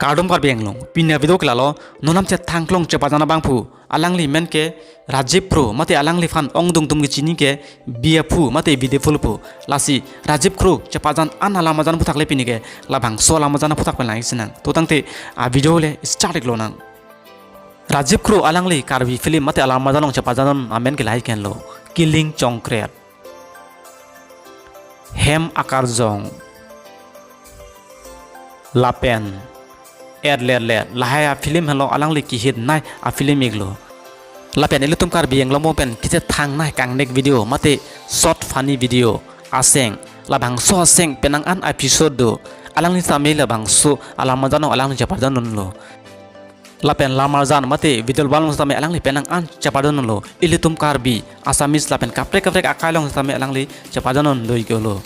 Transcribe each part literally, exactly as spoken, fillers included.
Kardom Karbi Anglong, pini avideo ke lalo, non nam chethang klong chepajan abangphu, alangli men ke Rajiv Kro, mate alangliphan ongdung atum kechini ke Bia Phu, mate Beautiful Phu, lasi Rajiv Kro chepajan an alam ajan aphuthak le pini ke, labangso alam ajan aphuthak pen lang-ik sinang. To tangte avideo le start-ik lonang. Rajiv Kro alangli Karbi film mate alam ajan along chepajan amen ke lahai henlo, Killing Chongkret, Hem Akarjong, lapen Erlerler, lahai afilm henlo alangli kehit nei afilm iklo. Lapen ilitum Karbi Anglong pen kachethangnei kangnek video mate short funny video aseng, labangso aseng penang an episode do, alangli tame labangso alam ajan along alangli chepajan dunlo. Lapen alam ajan mate video bang along tame alangli penang an chepajan dunlo. Ilitum Karbi, Assamese lapen kaprek kaprek akai along tame alangli chepajan dun do iklo.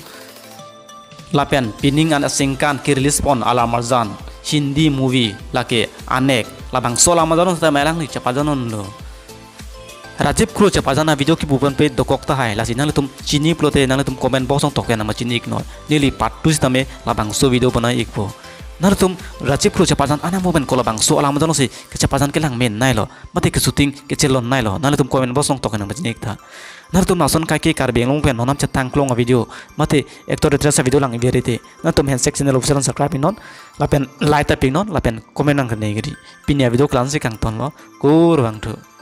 Lapen pining an asingkan ke-release pon alam ajan, Hindi movie lake Anek, labangso alam ajan along tame alangli chepajan dunlo. Rajiv Kro chepajan avideo kipu pen pe dokok tahai, lasi nanglitum chini pulote nanglitum comment box along token nama chini-ik non. Neli part two sitame labangso video banai-ikpo. Nanglitum Rajiv Kro chepajan anam pen ko labangso alam ajan alongsi kechepajan kelang men neilo, mate ke-shooting kechelon neilo, nanglitum comment box along token nama chini-ik tha. Nanglitum lason kaike Karbi Anglong pen non nam chethang klong avideo mate actor actress avideo lang-ik virite, nanglitum handshake channel official subscribe-ik non, lapen like ta pi-ik non, lapen comment nang kene giri. Pini avideo ke la-ansi kangtonlo, kurvangthu.